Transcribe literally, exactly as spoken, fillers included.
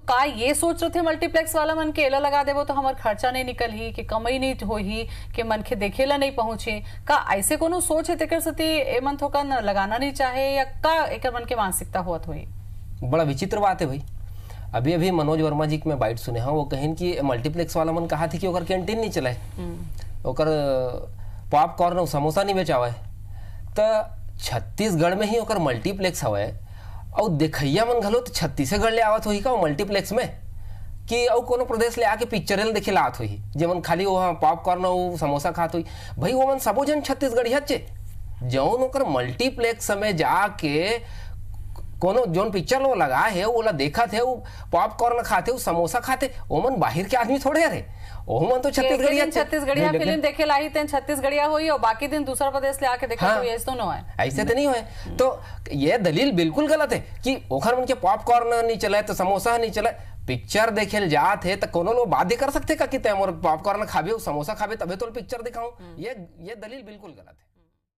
का ये सोच रथे मल्टीप्लेक्स वाला मन के एला लगा देबो तो हमर खर्चा नहीं निकलही, कि कमाई नहीं होही, कि मनखे देखे ला नहीं पहुंचे? का ऐसे कोनो सोच है तेकर सेती ए मन थोकन लगाना नहीं चाहे, या का एकर मन के मानसिकता होत होही? बड़ा विचित्र बात है भाई। अभी अभी मनोज वर्मा जी के मैं बाइट सुने हंव, वो कहिन कि मल्टीप्लेक्स वाला मन कहा थे कि ओकर कैंटीन नहीं चलाए, ओकर पॉपकॉर्न और समोसा नहीं बेचावे। त छत्तीसगढ़ में ही ओकर मल्टीप्लेक्स हवय, और देखैया मन घलो तो छत्तीसगढ़ ले आवत होही का मल्टीप्लेक्स में, कि अउ कोनो प्रदेश ले आके पिक्चर ल देखे लात होही, जेमन खाली वो पॉपकॉर्न और समोसा खात होही? भाई, वो मन सबो जन छत्तीसगढ़िया चे। जौन ओकर मल्टीप्लेक्स में जाके कोनो जौन पिक्चर वो लगा है, वो ला देखत है, वो पॉपकॉर्न खाते, वो समोसा खाते, वो मन बाहर के आदमी थोड़े हरे, वो मन तो छत्तीसगढ़िया चे। छत्तीसगढ़िया फिल्म देखे ला आही तेन छत्तीसगढ़िया होही और बाकी दिन दूसरा प्रदेश ले आके देखत होही, ऐसे तो नहीं होय। ऐसे तो नहीं होय। तो ये दलील बिल्कुल गलत है कि ओखर मन के पॉपकॉर्न नहीं चलाए तो समोसा नहीं चलाए। पिक्चर देखे ल जात है तो कोनो लो बाध्य कर सकथे का कि तैं मोर पॉपकॉर्न खाबे, समोसा खाबे, तभे तो पिक्चर दिखाऊं? ये ये दलील बिल्कुल गलत है।